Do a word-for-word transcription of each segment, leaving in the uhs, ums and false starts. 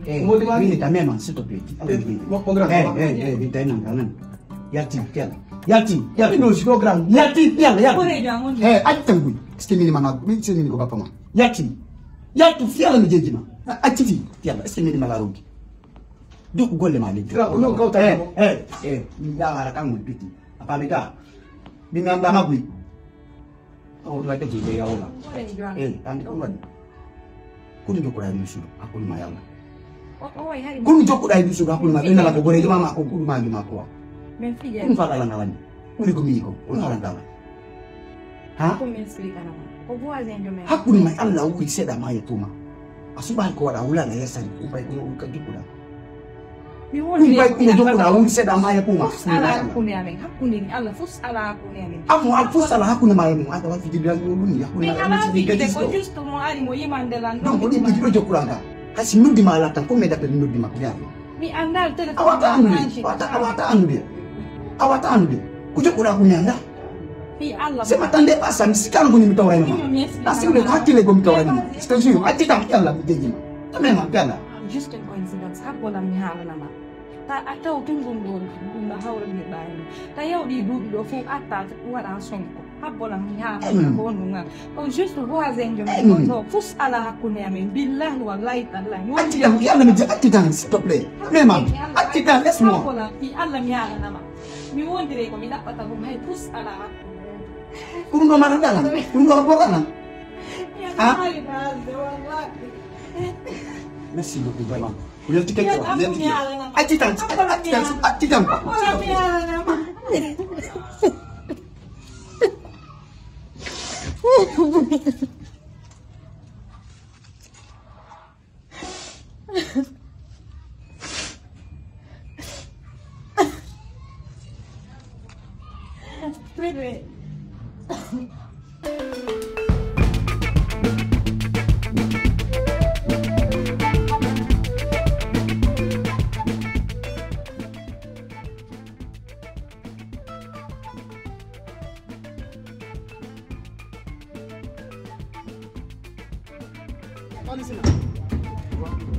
Eh, Modi Mami. Minita, même, s'il te plaît. Eh, mon, mon grand, eh, mon grand. Eh, eh, eh, Binta, non, quand même. Yalti, yalla. Yalti, yalti. Non, je suis au grand. Yalti, yalla, yalla. Eh, acci tan buy. Est-ce que mini mana, mi, est-ce que mini ko bappa ma? Yalti. Yaltu, yalla mi jeejima. Acci fi, yalla. Est-ce que mini mala rongi? Duk golle ma leddi. Grand, non, kawta. Eh, eh, eh. Mi dawara kan mo duti. Apa mi da. Mi mi anda ma buy. Awo ɗum waɗde jeyde yawma. Eh, andi ɗum waɗi. Kono jokkuɗa e ɗum suudu, hakkunde ma e Allah. Kono jokkuɗa e ɗum suudu, hakkunde ma, ɓe nana ko goreejo ma, ma ko kuɗu ma, ma ko wa. Kono fa Allah na wani. Woni ko mi ko, kono halan dama. Ha? Hakkunde ma e Allah wuri seeɗa ma e tuma. A suɓaani ko waɗa wulana yesani, ko bay ko ka jokkuɗa. Mi wondiri ɗum bay ko jokkuɗa woni seeɗa ma e kuma. Fus ala hakkunde amen, hakkunde ni Allah fus ala hakkunde amen. Amo al fus ala hakkunde ma e mum, ada wafi jibril ko ɗum ni hakkunde. Mi ala fijde ko juste mo ari mo yimande lan. Donc ko ɗum ɗiɗi ɗo jokkuɗa nga. Kasi noddi ma ala tan ko me dappel noddi ma ko yaami. Mi andal téléphone. Awata andude, awata andude. Awata andude. Ko jokkuɗa ko mi anda. Fi Allah. C'est ma tande pas ça, mi sikano ko mi tawrayno. Asi ko hakkile ko mi tawrayno. C'est sûr, acci tan Allah mi jejjima. Tamema bella. Juste une coïncidence. Habbolam mi haalana ma. Ta a taw tun ɗum ɗon ɗum no hawrani ɓaani. Ta yawɗi duuɓi ɗo fof atta waɗa sonko. Habbolam mi haalana ko ɗum ngal. Ko juste voisin jom ɗo fus ala hakkunde amen. Billahi wallahi tallahi. Acci tan yalla mi acci tan s'il te plaît. Vraiment. Acci tan laisse-moi. Habbolam fi Allah mi haalana ma. Mi wondire ko mi ɗaɓɓata ɗum hay fus ala hakkunde. Ɗum ɗo mara dala. Ɗum ɗo bora na. Ah. Merci beaucoup vraiment. Ko yalti kadi ko yalti kadi. Acci tan, acci tan, acci tan.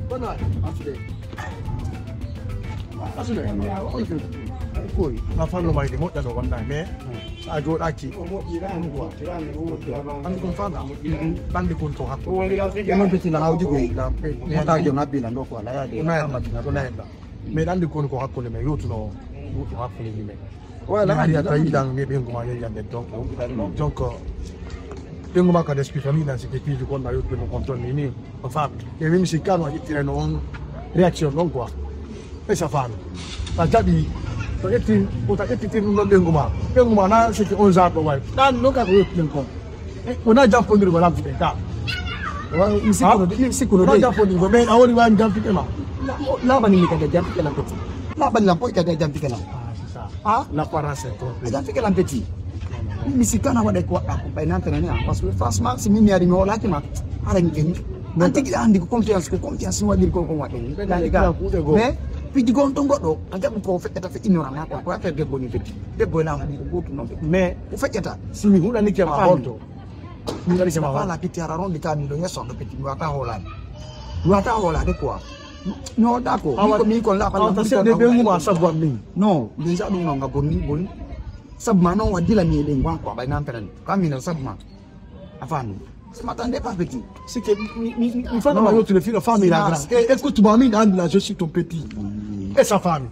Kono a fanno mayde moƴƴa ɗo wonda mais a jooɗaki an kon fanda ɓanndi kon to hakko e non betila hawdi ko motajo nabbila ɗo ko ala yaade amatina ko layla mais ɗanndi kon ko hakkunde men yewtuno yewtu hakkunde men Voilà, ari a tawi dan mi ɓengu ma yeyi ande donc donc ɓengu ma kadi explique mi dan sike piiji gonɗa yottude mo kon toon ni ni o faami e min mi sikkano a ƴettirayno on réaction ɗon quoi e sa faami a jaɓi to ƴetti ko ta ƴettitir ɗum ɗon ɓengu ma ɓengu ma na sike on genre ɗo wawi ɗan ɗon kay ko yottuɗen kon wona jampondirgo lamtude ka mi sikkuno de mi sikkuno de jampondirgo ɓen a woni wawi jamtude ma laɓani mi kadi a jamtude lamtude laɓani lam koy kadi a jamtude lam Ah, l'apparence est trompée. Adan fike lampeti. Mi si kana wada ko wada ko bay nan tan ne parce que franchement si mi mi ari mi wala ki ma. Ara mi ken. Nan tigi andi ko confiance ko confiance wadi ko ko wadi. Mais pidi gon to godo a jabu ko fe ta fe ignorant ko ko affaire de boni feti. De boni am ko goto non. Mais ko feti ta si mi hula ni ke ma bonto. Mi ari sama wala ki tiara ron di ka mi do ngeso do peti wata hola. Wata hola de quoi. No da ko. Ko mi ko la ko se de be nguma sabu am min. Non, déjà ɗum noon nga bonni bonni. Sabu ma noon waddila mi e ley ngon ko ɓay nan penen. Kam minen sabu ma. A faami. Sima tan de pas petit. C'est que mi mi mi fana ma yottude fino famille la grand. Et écoute moi mi dan la je suis ton petit. Et sa famille.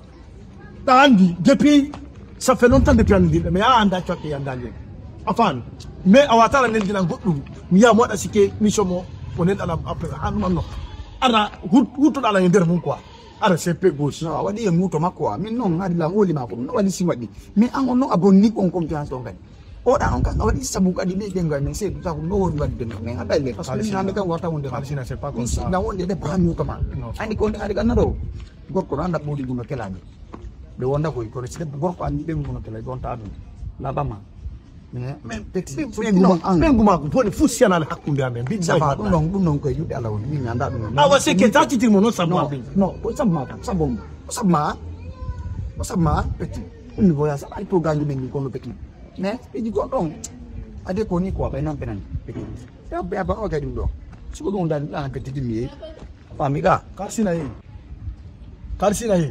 Ta andi depuis ça fait longtemps depuis andi mais a anda cotte yandali. A faami. Mais a watala nen dinan goɗɗum. Mi ya mo waɗa sike mission mo o nen ala après an man no. Ara hut hutuɗa ala e nder mum quoi. Ara c'est peu gauche. Non a waɗi e muuto makko a min noon haadi lan woli ma ko ɗum no waɗi si waɗi mais an on noon a bonni on confiance on kadi oɗa on kan a waɗi sabu kadi ɓe ɓe ngal men seedu sabu no woni waɗi de men haɗa le parce que min hande kan warta wonde ma Alsina c'est pas comme ça. Lan wonde de ba muuto ma andi ko nde haɗi ganna ɗo gorko no anda ɓoodi ɗum no kelani ɓe wonda koy kono si debbo gorko andi ɓe ɗum no kelani ɗon ta ɗum laɓama Ɓengu ma ko boni fof siyanani hakkunde amen. Safa ɗum ɗon ɗum ɗon koye juɗe Allah woni min mi annda ɗum. Awa seke tatitirmo noon sabu ma ɓe. Non ko sabu ma tan sabu ko sabu ma ko sabu ma petit. Ɗum mi voyage sabu ari to gandu men ni kono petit. Mais ɓe jigo ɗon ade ko ni ko ɓay nan ɓenan petit. Ɓe ɓe aba o gadi ɗum ɗo. Suko ɗum dan ɗan ka titi mi. Fami ka. Karsina yi. Karsina yi.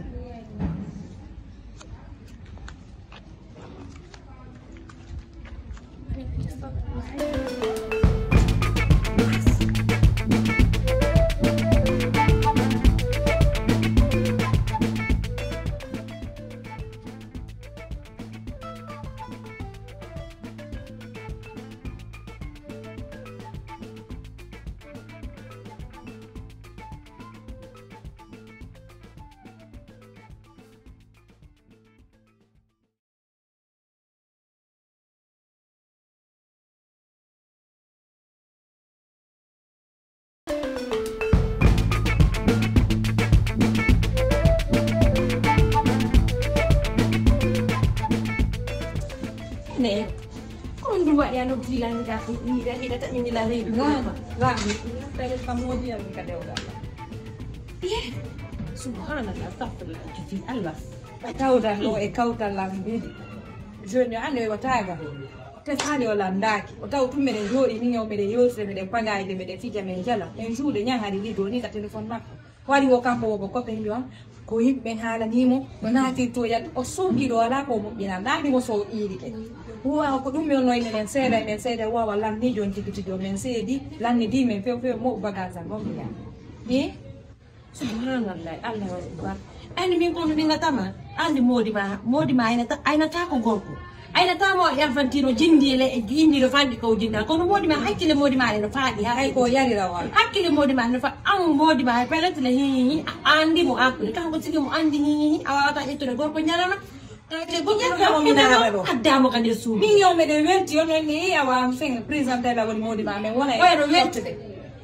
Ne, ko on ɗum waɗi a noddi lan ga ko ɗiɗa hiɗa taƴini lan reedu. Gama, gama. Tawi kam wodi am ka dewgal. Ye, subhanallah, astagfirullah, kiti Allah. Tawdal o e kawtal lan mbiɗi. Joni ande o taga. Tesani o landaaki. O taw tun meɗen jooɗi min o meɗen yewtira meɗen pagayde meɗen fija men jala. En juuɗe ñahari ɗi ɗo ni ka téléphone makko. Waɗi wo kanko wo ko copain on. Ko yimɓe haalanimo no naatirto yat o soggi ɗo ala ko moƴƴina ndaaki mo so ɗiiɗike. Wawa ko ɗum mi onno enen seeɗa enen seeɗa wawa lanni jon tigi tigi o men seedi lanni di men few few mo bagage an on mbiya. Subhanallah, Allah akbar. Andi min kono min ngatama. Andi modi ma, modi ma ayna ta, ayna ta ko gorko. Ayna ta mo yalfantino jindi le jindi do fandi ko jinda. Kono modi ma hakkile modi ma no faadi ha. Ay ko yari rawal. Hakkile modi ma no fa am modi ma pellet le hi hi andi mo akko. Kanko sigi mo andi hi hi awata itto gorko nyalana. Addamo ka nder suudu. Min yo meɗen welti on en ni awa am sen présenté la woni modi ma men wona e weltude.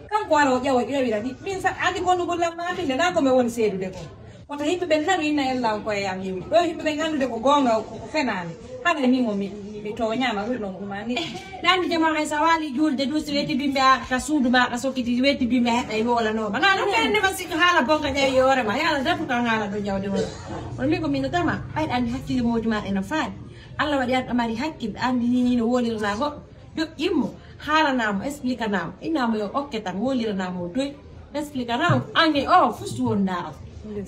Kanko wara o ƴawa ƴawira ni min sa andi ko nugol lam mafinde na ko mi woni seedude ko. Koto yimɓe ɓen nanu inna en law koye am yewti ɗo yimɓe ɓen anndude ko goonga ko fenaani. Hana ni mo mi mi tooñaama wurno mo ɗumani. Nandi jama hay sa waali juulde du si weeti bimbe a ka suudu ma ka sokkiti weeti bimbe a heɓa e woolanoma na ɗum ɓen nema sikka haala bonka ƴawi e hoore ma yaala datu kan haala ɗo jawde wala. Kono min ko min no tama ɓayɗa anndi hakkille moodi ma eno faali. Allah waɗi an ɗo mari hakkille anndi ni ni no wolirna goɗɗo joƴƴimmo haalanamo expliquanamo innamo yo okke tan woliranamo doy. Expliquanamo anni o fustu wonda o.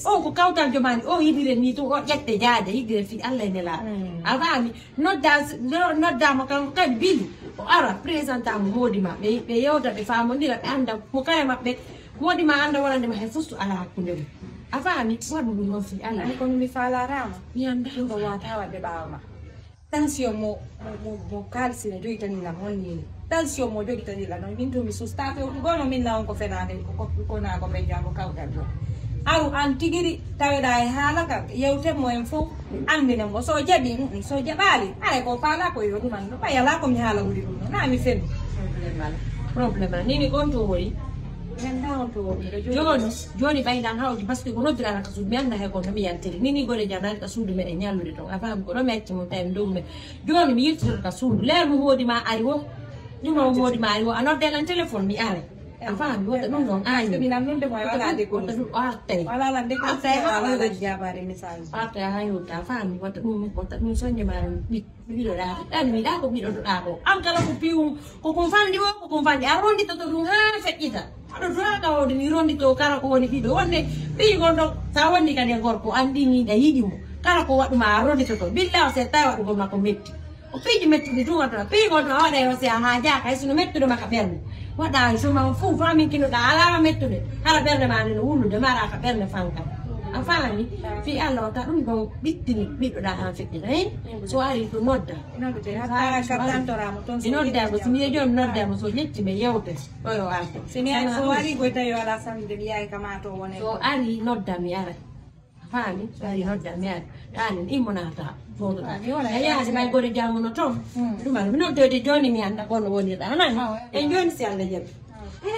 O ko kawtal jomani o yiɗiren ni tun o ƴette jaade yiɗiren fi Allah e nela. A faami? Nodda noddama kanko kadi bili o ara présenta mo moodi ma ɓe ɓe yewta ɓe famodira ɓe anda mo kala maɓɓe. Moodi ma anda wonande ma hay fustu ala hakkunde mum. A faami? Waɗu ɗum noon fi Allah. Ani kono mi falarama mi anda ɗum ɗo wata waɗde ɓawa ma. Tension mo mo mo kalsi ne jogi tan lam honni ni. Tension mo jogi tan lam non min to mi susta fe gono min na on ko fenade ko ko na ko be jango kawgal do. Aru an tigiri taweda e hala ka yewte mo en fo andine mo so jabi so jabali ay ko pala ko yo dum an ba yala ko mi hala wuri dum na mi fen. Problème ni ni gonto wori. Joni joni baydan hawti parce que ko noddira ka su mi anda he ko no mi yantiri ni ni gole janal ka suudu meɗen ñallude ton a faami ko ɗo mi acci mo tawi mi dow men. Jooni mi yiltitoto ka suudu leer mo moodi ma ari wo. Ɗum o moodi ma ari wo a nodde lan téléphone mi ara. A faami wota ɗum ɗon aani. Wota ɗum artay. Artay ha yewta a faami wota ɗum wota ɗum soñde ma ɓiɗɗo ɗiɗo ɗa ɗan mi ɗa ko ɓiɗɗo ɗa ko an kala ko piwum. Ko kum fanndi o ko kum fanndi a ronnditoto ɗum haa feƴƴita. Aɗa duwaa ka wooɗi mi ronnditoo kala ko woni ɓiɗo wonde ɓiyi gonɗo so a wonni kadi e gorko anndi ni ɗa yiɗi mo kala ko waɗuma a ronnditoto billa o se tawi waɗugol makko metti. Ko piiji mettuɗi tun waɗata ɓiyi gonɗo a waɗa o se a haajaaka hay sino mettude maka ɓernde. Waɗa suma fof faminkinoɗa alaama mettude kala ɓernde ma nde no wullude mara ka ɓernde fanka. A faami? Fii Allah wata ɗum ɗon ɓittini ɓiɗɗoɗa haa feƴƴita hen. So ari ɗum nodda. Nodde ha ka tantorama ton so inoddama so mi yejo noddama so yetti mi yewte ɗo yo arde. Si mi ari so wari goy tawi wala samde mi yaay kama to wone. So ari nodda mi ara. Faami so ari nodda mi ara. Tani immo nata. Foto ta. Yaasi may gode janguno ton. Ɗum ar mi noddode joni mi anda kono wonirɗa nan. En joni si Allah jabi.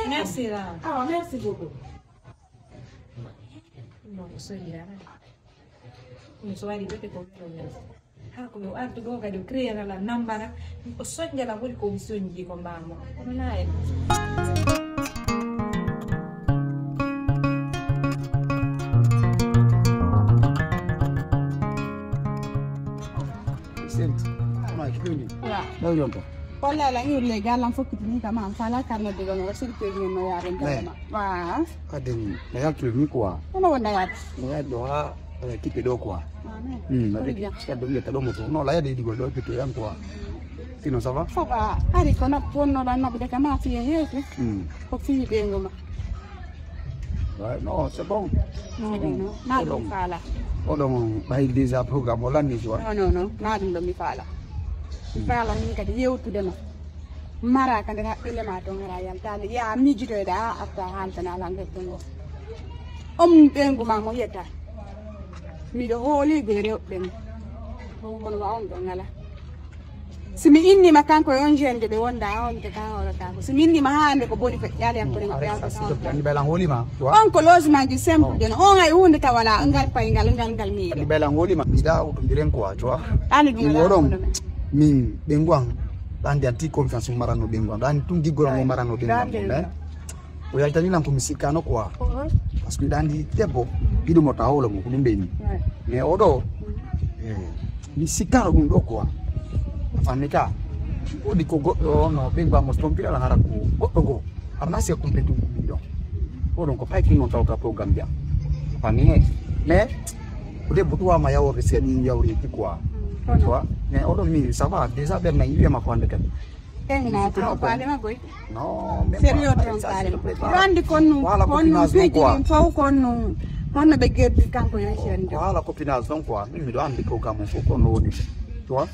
Merci ra. Awa merci beaucoup. Bon, sorry ra. Ɗum so waɗi ɓe ko welo welo. Haa ko yo artu ɗo kadi o créerala nambara o soñjala woni ko mi soñji ko mbamo kono na en. Senti ma ki pewndi ɗawi ɗon to. Wallahi la, iwle galan fokkiti ni kama, fala karna de gono, sirke ni no yaren kama. Wa. Adin, na yaltu mi quoi. Ono wonda yat. Na yaltu ha, eh, kipe do quoi. Amen. Hmm, na de, ya do mi ta do mo to. No, la ya de digo do kipe yan quoi. Sinon, ça va? Ça va. Ari kono ponno da na de kama fi he. Hmm. Ko fi de ngoma. Ouais, non, c'est bon. Non, non, non. Na ɗum faala. Oɗon ɓay déjà programme o lanni, tu vois. Non, non, non. Na ɗum ɗo mi faala. Mi faala ni kadi yewtude ma. Mara ka nder haqqille ma toon hara yaltaani. Ya miijitoyde a arta haaltana lan nder ɗum o. On ɓeyngu ma mo yetta. Miɗo hooli ɓe rewɓe ɓen. Kono wa on ɗo ngala. Si mi innima kanko e on jeune de ɓe wonda on te kan hoolata ko. Si mi innima haa hande ko boni feƴƴaali hakkunde maɓɓe. Andi ɓe lan hoolima, tu vois. On ko logement ji simple de no. On ay hunde tawala ngal pay ngal ngal ngal mi. Andi ɓe lan hoolima. Ida o to biren quoi, tu vois. Ani ɗum ɗum wala oɗon problème. Min ɓe ngwan andi anti confiance mo marano ɓe ngwan. Andi tun giggoro mo marano ɓe ngwan. Andi. Mais o yaltani lan ko mi sikkano quoi. Parce que ɗa andi debbo yiɗumo ta hoolo mo ko ɗum ɓeyni. Mais oɗo eh, mi sikkano ɗum ɗo quoi. A fammi ka? Woodi ko goɗɗo no ɓe ngwa mo stompira lan hara ko goɗɗo go. Arna se kumpe ɗum ɗum ɗo. Oɗon ko payki non taw ka programme biya. A fammi he? Mais o debbo tuwa ma yaworde se ɗum yawri ti quoi. Tu vois? Mais oɗo mi ça va déjà ɓe na yiwe ma ko hande kan. Ken na to faale ma goy. Non, mais sérieux to faale ma. Randi kon nu kon nu fiji ɗin fow kon nu. Honno ɓe gerdi kanko yo sende. Wala copinage ɗon quoi. Min miɗo andi programme fof kon no woni. Tu vois?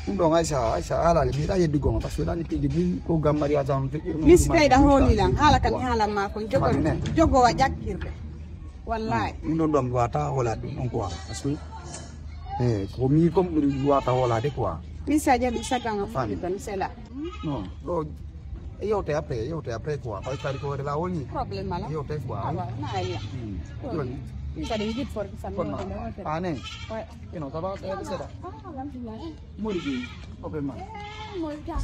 Ɗum ɗon Aïssa, Aïssa haalali mi yiɗa yeddugo ma parce que ɗani piiji min programme mariage am. Mi si tawi ɗa hooli lan haala kan mi haalan ma kon jogo jogo wa ƴakkirde. Wallahi. Ɗum ɗon ɗon mi wata hoolade ɗum ɗon quoi. Parce que eh ko mi comme ɗum mi wata hoolade quoi. Mi sa jaɓi sagan am. Fami. Ɗon sela. Non, ɗo e yewte après, e yewte après quoi. Parce que ko wore la woni. Problème ala. Yewte quoi. Awa, na ya. Hmm. Joni. Min kadi mi jiɗ forti sammi. Kono wonde wonte. Ane. Ouais. Ino ça va, eh, c'est ça. Ah, alhamdulillah. Mori ki, problème ma. Eh, mori ka.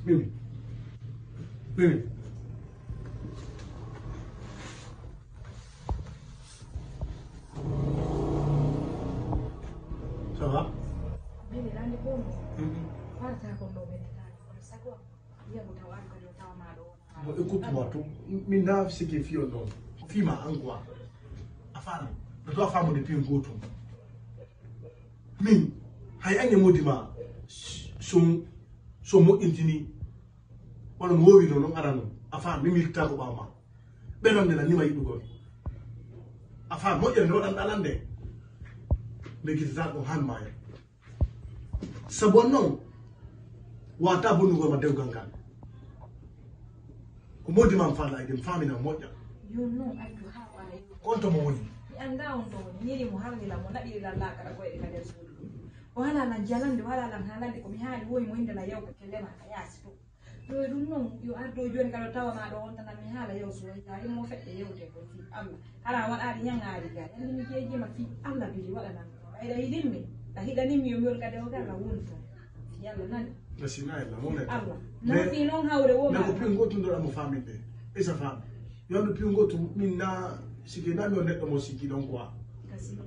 Mimi. Mimi. Ça va? Mimi, rande ko. Mhm. Farta ko no be ta. Sa ko. Iya ko tawa ko tawa ma do. Mo écoute-moi tout. Min na sike fiyo non. Fima an quoi. A faami. Ɓe to a faamu de piyo gotum. Min hay anye modi ma. Sum sum mo intini. Wala mo wowi non arano. A faami mi milta ko ɓaama. Ɓe non de na nima yiɗugol. A faami moƴƴere nde waɗan ɗalande. Nde gidata ko han maayo. Sabu on noon wata bonnugol ma dewgal ngal. Ko modi ma mi faala e ɗum faamina moƴƴa. Yo non addu haa wara. Konto mo woni. Mi annda on to woni niri mo harlila mo naɓirila laakara koyɗe ka nder suudu ɗum. O hala lan jalande o hala lan haalande ko mi haali wowi mo innde na yawta kelle ma ka yaasi to. Yo ɗum noon yo ardo jooni kala tawa ma ɗo on tanan mi haala yaw so wayta imo feɗɗe yewte ko fii Allah. Hara waɗaade ñaŋaari ga yalla mi jeejima fii Allah bili waɗanan ɓayɗa yiɗimmi a hiɗanimmi yo mi won kadi o kala woni toon fii Allah nani. Gasinayi la wonde Allah. Noon fii noon hawre wo ma ko piyo gotum ɗoɗa mo faminde isa fami. Yo andu piyo gotum min na siki na mi o neɗɗo mo siki ɗon quoi.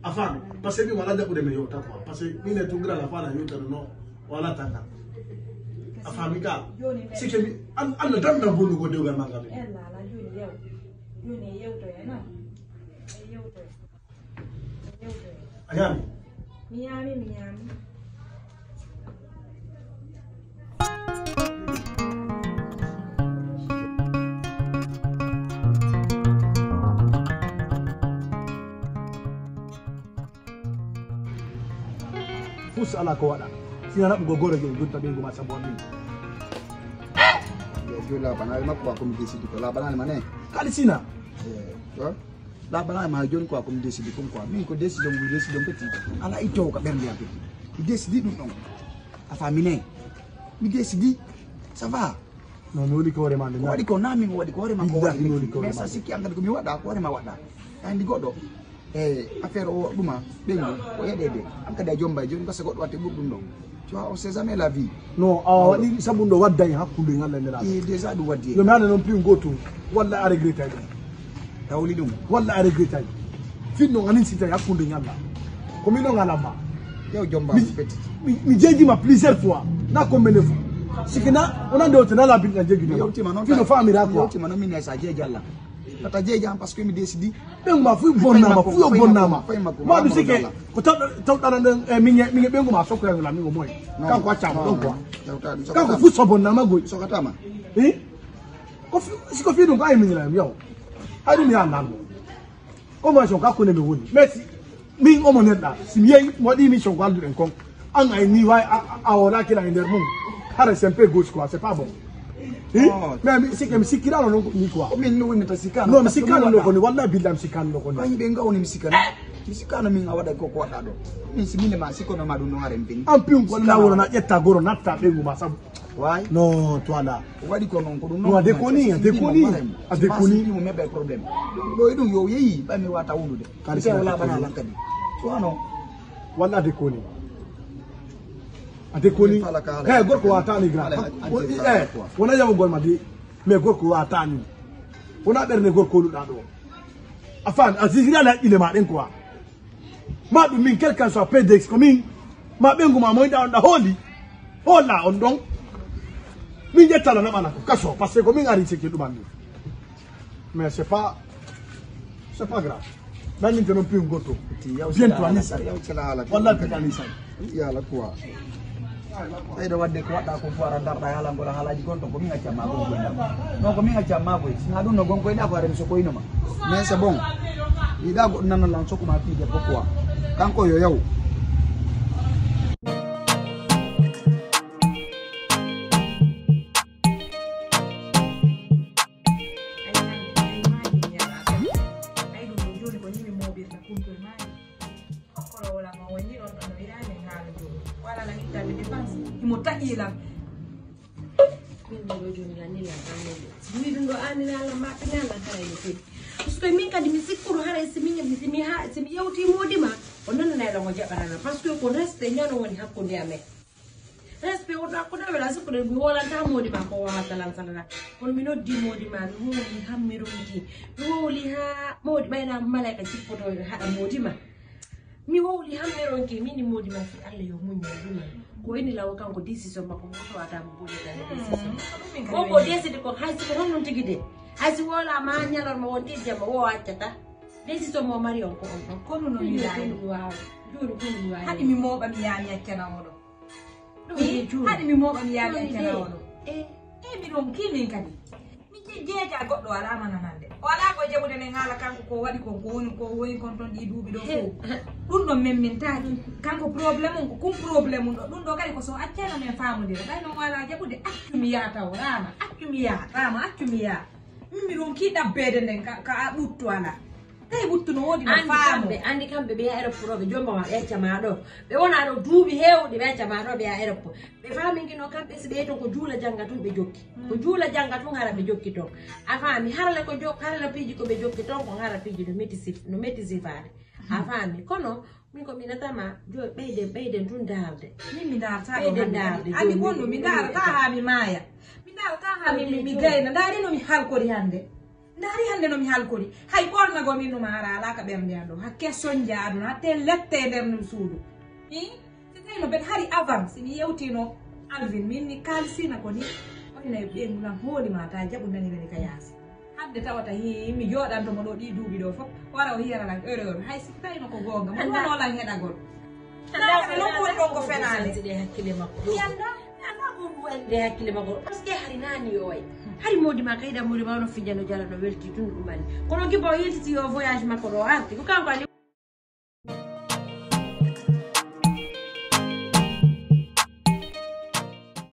A faami? Parce que mi wala jaɓude mi yewta quoi. Parce que min e tugira la fala yewta no wala tanga. A faami ka? Sike mi an an tan na bonu ko dewgal manga mi. Ella la joni yew. Joni yewto e non. Yewto. Yewto. A ñaami? Mi ñaami, mi ñaami. Fus ala ko waɗa sina naɓugol goro jom jonta ɓeygu ma sabu amin. Laabanaali makko quoi, comme décide ko laabanaali ma ne. Kalisina. Eh, tu vois? Laabanaali ma jooni quoi, comme décide comme quoi. Min ko décision, mi décision petit. Ala ittowo ka ɓernde am petit. Mi décide ɗum ɗon. A faami ne? Mi décide. Ça va. Non, mi waɗi ko hoore ma nde. Ko waɗi ko na min waɗi ko hoore ma ko waɗi. Billahi, mi waɗi ko hoore ma. Mais sa sikki an kadi ko mi waɗa, ko hoore ma waɗa. Andi goɗɗo. Eh, affaire o ɗuma, ɓengu, o yeɗede. An kadi a jomba jooni, parce que goɗɗo watte ɓuri ɗum ɗon. Tu vois, on sait jamais la vie. Non, a waɗi sabu ɗo wadda e hakkunde ngal e nelaɗo. Eh, déjà ɗum waddi. Yo mi haalna noon piw gooto, walla a regrettay ɗum. Tawli ɗum. Walla a regrettay. Fin noon anin sita e hakkunde ngal la. Ko min ɗon alamma. Yo jomba mi petit. Mi, mi jeejima plusieurs fois. Na ko mene fo. Sikina, on a nde o tena la bin na jeejima. Mi yewtima noon. Fino famira quoi. Mi yewtima noon min sa jeeji Allah. Tata jeeji am parce que mi décidi. Ɓengu ma fu bonnama, fu yo bonnama. Maɗu sike ko tawɗa tawɗa ɗan e min min ɓengu ma sokko yangu la min o moy. Kanko accama ɗon quoi. Kanko fu so bonnama goy. Sokatama. Eh? Ko fi siko fi ɗum ko ay min la yaw. Ay ɗum ya nan. Ko ma so ka ko ne mi woni. Merci. Min omo neɗɗa si mi yehi mi waɗi mission ko alduɗen kon. An ay ni way a wala kila e nder mum. Hara c'est un peu gauche quoi, c'est pas bon. Hi? Mais mi sikki mi sikkirano non ko ni quoi. Ko min mi woni ta sikkano. Non mi sikkano non ko ni, wallahi billahi mi sikkano non ko ni. Ay ɓe ngawni mi sikkano. Mi sikkano min a waɗa ko ko waɗa ɗo. Min si min ma sikkono ma ɗum no haren bin. An pium ko na wona na ƴetta goro natta ɓe nguma sabu. Way. Non toi là. Waɗi ko non ko ɗum non. A dekoni, a dekoni. A dekoni mo meɓe problème. Ɗo e ɗum yo yeyi ɓay mi wata wulude. Kadi wala bana lan kadi. Toi non. Walla a dekoni. A dekoni. Hey, gorko wa tani gra. Eh, wona yawo gol ma di. Mais gorko wa tani. Wona ɓerne gorko luɗa ɗo. A fan a sisiri ala haqqille ma ɗen quoi. Ma ɗum min quel qu'en soit P D X ko min ma ɓengu ma moyɗa on ɗa hooli. Holla on ɗon. Min ƴettala naɓana ko kaso parce que ko min ari seki ɗuman ɗum. Mais c'est pas c'est pas grave. Naninte noon piw goto. Bientôt anisa. Wallahi peti anisa. Yala quoi. Ɓeyɗo wadde ko waɗɗa ko fof ara darɗa e haalangol haalaaji gonto ko min accamma gonkoy. Non ko min accamma koy. Sina ɗum no gonkoy ɗa ko aɗa mi so koynoma. Mais c'est bon. Yiɗa goɗɗo nanna lan sokuma piide fof quoi. Kanko yo yaw. Ay hannde ay maaji ñalaa tan. Ay ɗum ɗo jooni ko ni mi mooɓirta kuntoy maaji. Hokkoro wala ma woni ɗon ɗon o yiɗaani haala jooni. Wala na ittande dépense. Himo taƴi lan. Min ɗo jooni lan ni lan tan moƴƴo. Wi ɗum ɗo aani lan lan maɓɓe lan lan haray no fii. Parce que min kadi mi sikkuru haray si mi si mi ha si mi yewti moodi ma o nananay lan o jaɓarana parce que ko respect ñano woni hakkunde amen. Respect wonɗo hakkunde amen a sikkude mi wolanta moodi ma ko wawata lan salana kono mi noddi moodi ma mi wowli hammironki mi wowli ha moodi ɓayna malayka jippoto haɗa moodi ma mi wowli hammironki mini moodi ma fi allah yo muñño ɗuma ko ini lawo kanko décision makko ko towata mo boɗitani décision makko ko décide ko hay siko honnon tigi de hay si wolama ñalorma won ɗiɗi jamma wo accata décision mo mari on ko on ɗon kono no wiɗa ɗum wawa joni ko ɗum wawi haɗi mi mooɓa mi yaami accana oɗo Ɗum de juuɗe. Haɗi mi mooɓa mi yaade e kala oɗo. E mi ɗon kimin kadi. Mi je- jeeja goɗɗo alaa mana nande. O alaa ko jaɓude nen haala kanko ko waɗi kon ko woni ko woni kon ton ɗi duuɓi ɗo fof. Ɗum ɗon memmintaaki. Kanko problème on ko kum problème on ɗo. Ɗum ɗo kadi ko so accano men faamodira. Ɓay non o alaa jaɓude accu mi yaa taw raama. Accu mi yaa raama accu mi yaa. Min mi ɗon kii ɗabbeede nden ka ka a ɓuttu alaa. Tawi ɓuttu no woodi no faamo. Andi kamɓe ɓe yaha aéroport ɓe jomba ma ɓe acca ma ɗo. Ɓe wona ɗo duuɓi heewɗi ɓe acca ma ɗo ɓe yaha aéroport. Ɓe faamingino kamɓe si ɓe ton ko juula jannga tun ɓe jokki. Ko juula jannga tun hara ɓe jokki ton. A faami harale ko jok harale piiji ko ɓe jokki ton ko hara piiji no meti sif no meti sifaade. A faami kono min ko mi natama jo ɓeyden ɓeyden tun daarde. Min mi daarta ɗo hannde. Andi wonno mi daarata haa mi maaya. Mi daarata haa mi mi gayna ndaari no mi halkori hannde. Ndaari hannde no mi halkori hay ɓornagol min numa ara alaa ka ɓernde an ɗo hakke soñja aduna hatte lette e nder ndun suudu. I si tawino bet hari avant si mi yewtino alvin min mi kalisina ko ni wayna e ɓeyngulan hooli ma ta jaɓu nanirani ka yaasi hannde tawata hi mi jooɗantomo ɗo ɗi duuɓi ɗo fof wara o hiyara lan erreur hay si tawino ko goonga mo ɗuwano lan heɗagol ɗaɗa non woni ɗon ko fenaani ɗe hakkille makko ɗo yanda Nde hakkille makko parce que hari nani yo way hari modi ma kayda modi ma no fijano jala no welti tun ɗumani kono giba o yiltiti yo voyage makko ɗo arti ko kanko ani